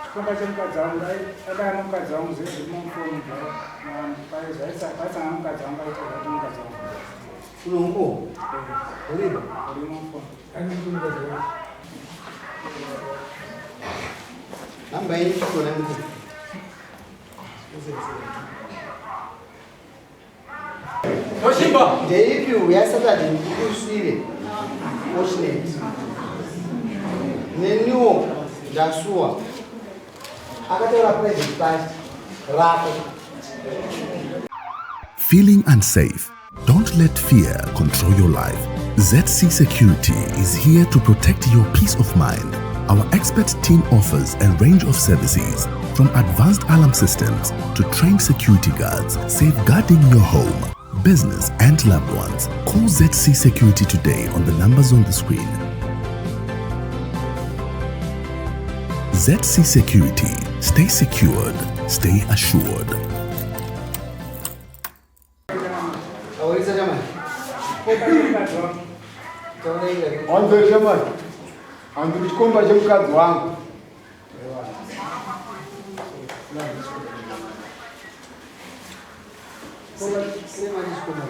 Chikomba chemukadzi wangu adana mukadzi wangu zve zviri mufoni zvaisangana mukadzi wangu aita zvati mukadzi wangu. Unongo? Uripo? Uri mufoni. Namba yenyu chikona mukuru. Toshimba. Ndeipi uya Saturday ndikusvire fortunate. Neniwo ndasuwa. Akataura private part rako. Feeling unsafe? Don't let fear control your life. ZC Security is here to protect your peace of mind. Our expert team offers a range of services from advanced alarm systems to trained security guards, safeguarding your home, business, and loved ones. Call ZC Security today on the numbers on the screen. ZC Security. Stay secured, stay assured. Aurisa jamani. Taura ile. Wanzwe shamwari, hanzi kuchikomba chemukadzi wangu. Sema chikomba.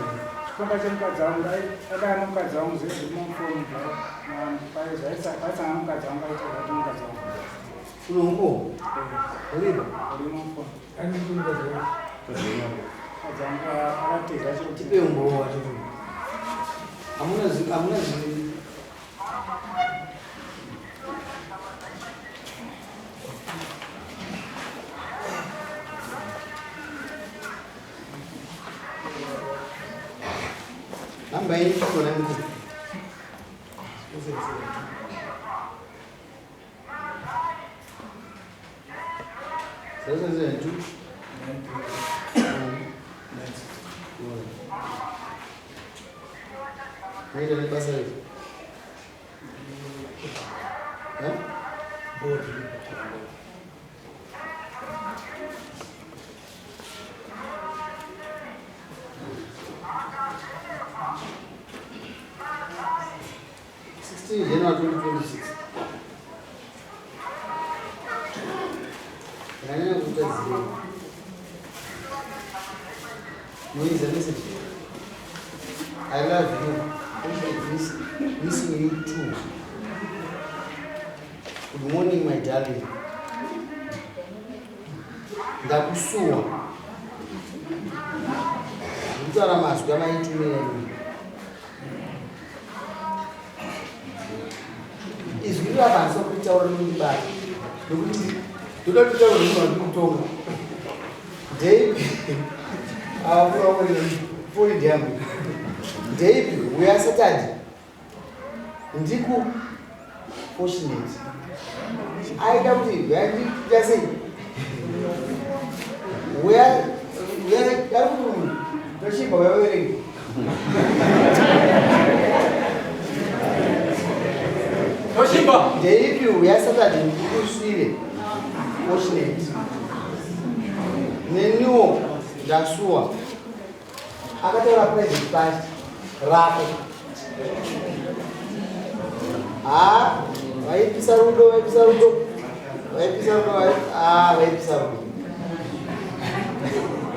Chikomba chemukadzi wangu adana mukadzi wangu zve zviri mufoni zvaisangana mukadzi wangu aita zvati mukadzi wangu. Unongo? Uripo? Uri mufoni. Mukadzi wangu akatiza chiro. Tipe umbowo wacho. Hamuna zi hamuna zi Namba yenyu chikona mukuru. 772 Maita nebasa rei? Eh? 16 January 2026. Ndakanyanya kuita zivo. Noise message. I love you. Miss, missing you too. Good morning my darling. Ndakusuwa. Ndikutaura mazwi amaitumira imi. Izwi iri apa handisa kuritaura nokundibata nokuti ndoda kutaura nemunhu wandiri kutonga. Ndeipi foni ndiyangu. Ndeipi uya Saturday ndiku fortunate aida kuti uya sei uya uya ari kuti munhu tochibva uya uverenge. Toshimba. Ndeipi uya Saturday ndikusvire fortunate. Neniwo ndasuwa. Akataura private part rako. Ha, vaipisa rudo, vaipisa rudo. Vaipisa rudo, ah, vaipisa rudo.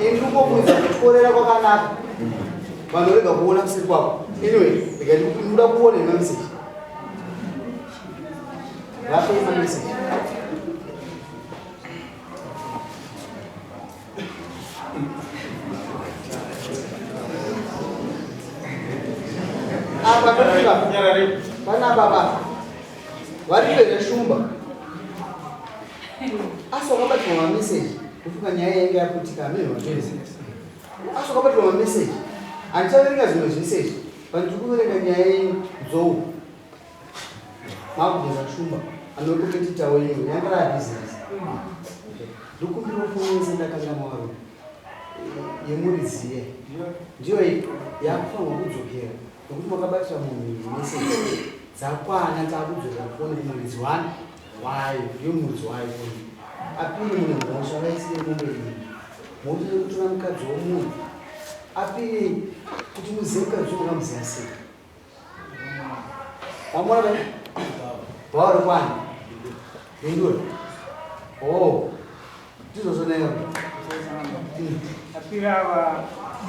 Ini ndikungobvunza kutyorera kwakanaka. Vanhu rega kuona kusiri kwako. Anyway, rega ndikuda kuona ina message. Vape ina message. Apa ndofunga pana baba vari here shumba asi wakabatirwa mameseji kufunga nyaya yainge yaputika amene watoezi asi wakabatirwa mameseji handichaverenga zvimwe zvese izvi but ndiri kuverenga nyaya yenyu nzou makubvunza shumba anokompetita wenyu yanga raabhizinesi ndokumbira ufonese ndakangamwa varume yemuridzi iye ndiyo yakufanirwa kudzokera nokuti makabatira munhu meseji dzakwana takudzokera foni kumuridzi wani wayo ndiyo muridzi wayo foni apiri mune mhosva vaisire mombe iyi mhosva yekutora mukadzi womunhu apiri kuti muzive mukadzi ungamuziva sei wamona bhawa rekwani. Hindura. Oh. Ndizvozvo nayo. Apira ava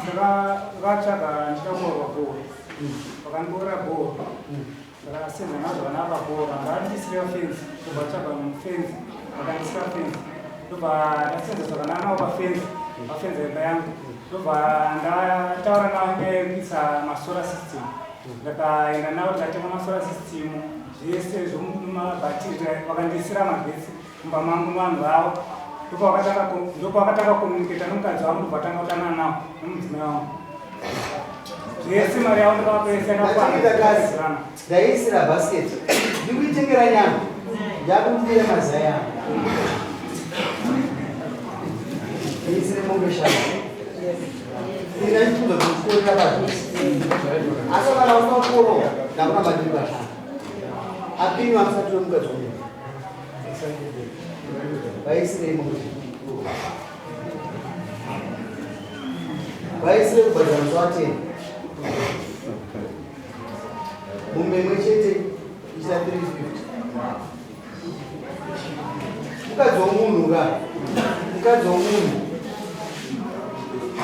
ndakavatsvaga ndichakorwa bhoo. Vakandikorera bhoo. Ndakasenza nazvo vana ava bhoo. Vanga vandisira fenzi. Ndobva tsvaga mufenzi. Vakandisira fenzi. Ndobva ndasenza zvakanaka navo pafenzi. Pafenzi imba yangu. Ndobva ndataura navo nyaya yekuisa masolar system. Ndakaenda navo tikatenga masolar system zvese zvomumabhatiri, vakandisira magetsi mumba mangu nevanhu vavo. Ndopavakatanga communicata nomukadzi wangu, ndobva tanga kutanana navo nomudzimai wangu. Zvese mari yavo ndakavapa yese. Ndachengeta kazi. Yakakwana. Ndaisira basket. Ndikuitengera nyama. Ndakumubira mazai angu. Ndiisire mombe shanu. Ina chikuza kukorera padhuze. Asi kana usina kukorowa, ndakuramba ndiri vashanu. Apini vamusati wemukadzi wemunhu. Vaisirei mombe. Vaisire kubhadhara musi wa10. Mombe imwe chete ichita 350. Mukadzi womunhu ka, mukadzi womunhu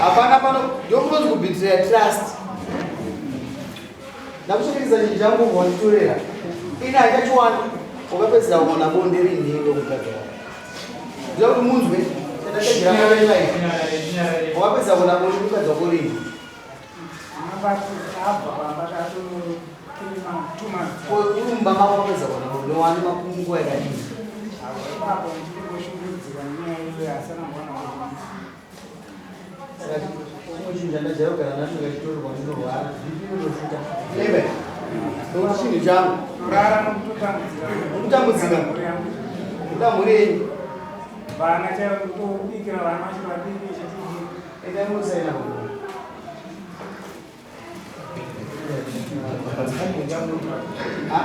hapana pano. Ndokunonzi kubetraya trust. Ndakuchekeresa chinhu changu, wanditorera, ini hachachiwana. Wakapedzisira kuona bonde rinhengo mukadzi wako. Ndida kuti munzwe chandachajira mavenai. Wakapedzisa kuona bonde mukadzi wako rini? Mabati abva pamba tato 2 months. Uri mumba mako, wakapedzisa kuona bonde wani makunguva yakadini? Ipapo ndichikushungurudzika nenyaya iyoyo, asi anamboona kuti Saka chimwe chinhu chandajaira kugara nacho ngachitorerwa, ndinorwara, BP inotofuta ebe, nokuti chinhu changu. Kurara nokutotambudzika. Nokutambudzika. Mhuri yangu. Kuda mhuri yenyu. Vana chaivo, kutobikira vana vachiri vadiki chitidi. Endai munosaina. Ha?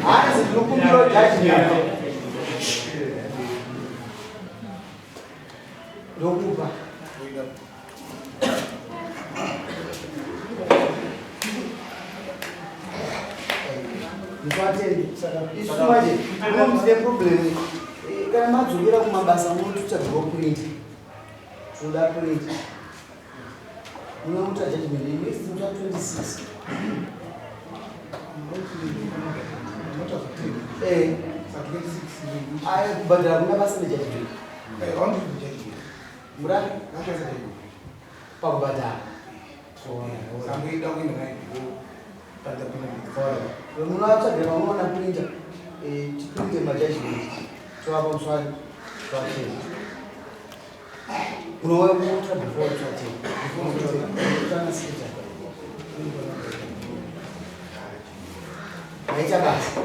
Hanzi ndinokumbira judgment. Ndokupa. Mukwatende. Isu manje tine problem. Kana madzokera kumabasa, munototsvagirwa print. Toda print. Munomuta judgment next muta 26. Ayo kubhadhara kuna basa nejudgment. Mura pakubhadhara. Munovatsvagira vamunoona printer, tiprinte majudgment, tovapa muswari twatenda. Unouya kunotora before twatenda. Before secretary. Maita basa.